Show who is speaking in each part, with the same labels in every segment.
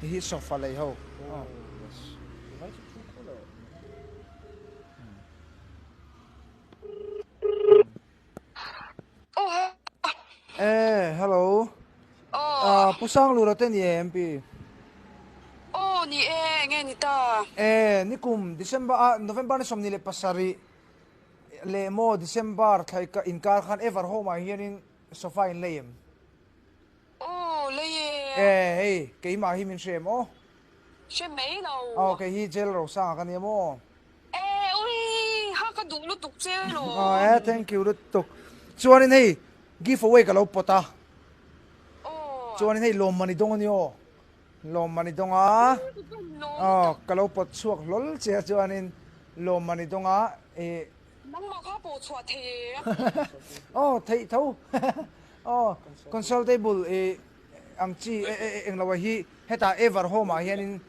Speaker 1: Hei hi sofa lei ho. Eh, hello. Ah, Pu Sanglura te ni em pi?
Speaker 2: Aw, ni e, enge ni ta?
Speaker 1: Eh, nikum December ah November ni 27 leh maw December thlai inkar khan Ever Home ah hianin sofa in lei em?
Speaker 2: Aw, lei e.
Speaker 1: Eh, hei, keimah hi min hre em aw?
Speaker 2: Hre mai lo.
Speaker 1: Aw, kei hi Jail Rosanga ka ni em aw?
Speaker 2: Eh, ui, ha ka duh lutuk che lo.
Speaker 1: Aw, eh, thank you lutuk. Chuanin hei, give away ka lo pawt a.
Speaker 2: Aw.
Speaker 1: Chuanin hei lawmman i dawng a ni aw. Lawmman i dawng a. Aw, ka lo pawt chhuak hlawl che a chuanin lawmman i dawng a. Eh.
Speaker 2: Nangmah kha pawh chhuah thei e.
Speaker 1: Aw, theih tho. Aw, console table i ang chi eng lo hi hetah ever home ah hianin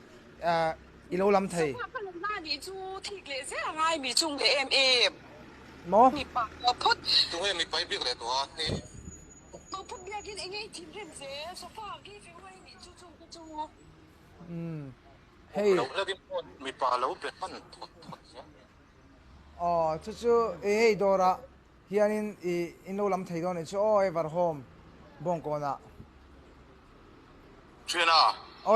Speaker 1: i lo lam thei.
Speaker 2: Sofa ka lo la nih chu thik leh zel a ngai mi chung leh em em.
Speaker 1: Maw?
Speaker 2: Mipa phawt.
Speaker 3: Tunge mipa i biak leh tawh a ni.
Speaker 2: Tawh phawt biakin enge i thinrim zel sofa give away nih chu chung te chu.
Speaker 1: Umm hei.
Speaker 3: Lo hlek in phone mipa lo be hman thawt thawt zel.
Speaker 1: Aw chu chu hei dawrah Hianin i in lo lam thei dawn anih chu aw Ever Home Bawngkawnah.
Speaker 3: Thiana.